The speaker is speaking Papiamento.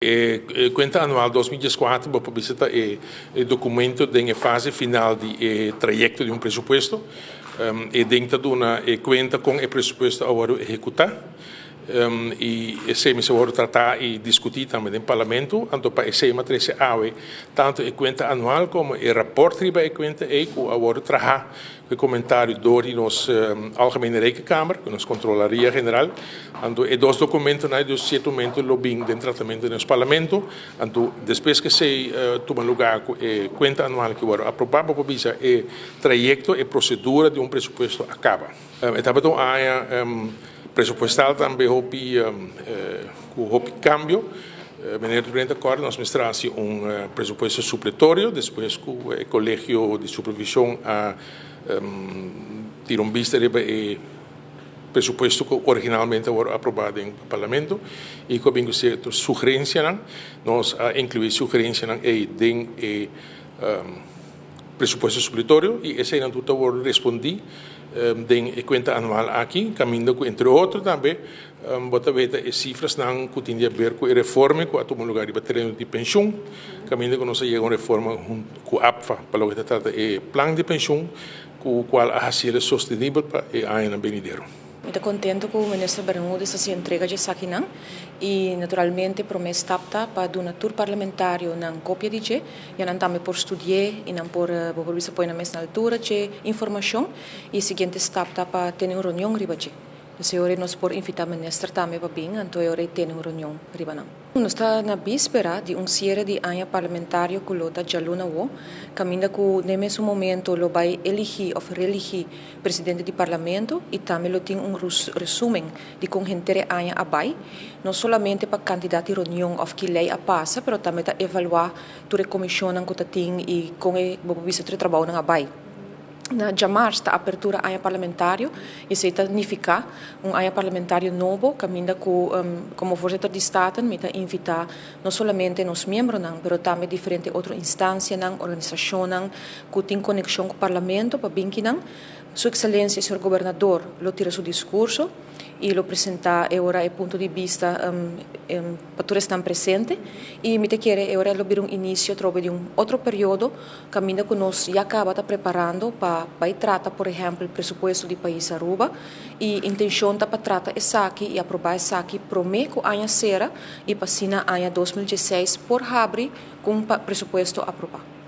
E kuenta anual 2014 bo por bisa ta e dokumento den e fase final di e trayekto di un presupuesto. E den ta duna e kuenta kon e presupuesto a wòrdu ehekutá i esei mester wòrdu tratá i diskutí tambe den parlamento. Anto pa esei mi a trese awe tantu e kuenta anual komo e rapòrt riba e kuenta ei ku a wòrdu trahá ku e komentario dor di nos Algemene Rekenkamer, ku nos Kontrolaria General. Anto e dos dokumentonan ei dus sierto momento lo bin den tratamentu den nos Parlamento. Anto despues ku esei tuma lugá ku e kuenta anual ki wòrdu aprobá bo por bisa e trayekto, e prosedura di un presupuesto a kaba. E tabata un aña presupuestal tambe hopi ku hopi kambio. Meneer de Presidente kòrda nos mester hasi un presupuesto supletorio despues ku e Kolegio di Supervishon a tira un bista riba e presupuesto ku originalmente a wòrdu aprobá den Parlamento i ku a bin ku sierto sugerensianan. Nos a inkluí sugerensianan ei den e presupuesto supletorio i eseinan tur ta wòrdu respondí den e kuenta anual aki, kaminda ku entre otro tambe bo ta weta e sifrasnan ku tin di haber ku e reforma ku a tuma lugar riba tereno di penshun, kaminda ku nos a yega un reforma ku APFA pa loke ta trata e plan di penshun ku kual a hasiel sostenibel pa e añanan benidero. Mi ta contento cu Minister Bermudez a haci entrega dje esakinan y naturalmente prome stap ta pa duna tur parlamentario nan copia di dje, ya nan tambe por studi'e y nan por bo por bisa pone nan mes na altura dje informacion y siguiente stap ta pa tene un reunion riba dje. Entonces e ora nos por invita Minister tambe pa bin anto e ora tene un reunion riba nan. Nos ta na bíspera di un siere di aña parlamentario ku lo ta djaluna awo, kaminda ku den mesun momento lo bai eligí òf religí presidente di parlamento i tambe lo tin un resumen di kon henter e aña a bai, no solamente pa kantidat di reunion òf ki lei a pasa, pero tambe ta evaluá tur e komishonnan ku ta tin i kon e, bo por bisa, tur e trabounan a bai. Na djamars ta apertura aña parlamentario y esey ta nifica un aña parlamentario nobo caminda cu como voorzitter di Staten mi ta invita no solamente nos miembronan pero tambe diferente otro instancianan, organisacionnan cu tin conexion cu parlamento pa bin kinan. Su Excelencia señor Gobernador lo tira su discurso y lo presenta e ora e punto di bista pa tur esnan presente y mi ta kere e ora lo bira un inicio atrobe di un otro periodo Caminda cu nos ya caba ta preparando pa bay trata por ehempel presupuesto di pais Aruba y intencion ta pa trata esaki y aproba esaki prome cu aña cera y pa asina aña 2016 por habri cu un presupuesto aproba.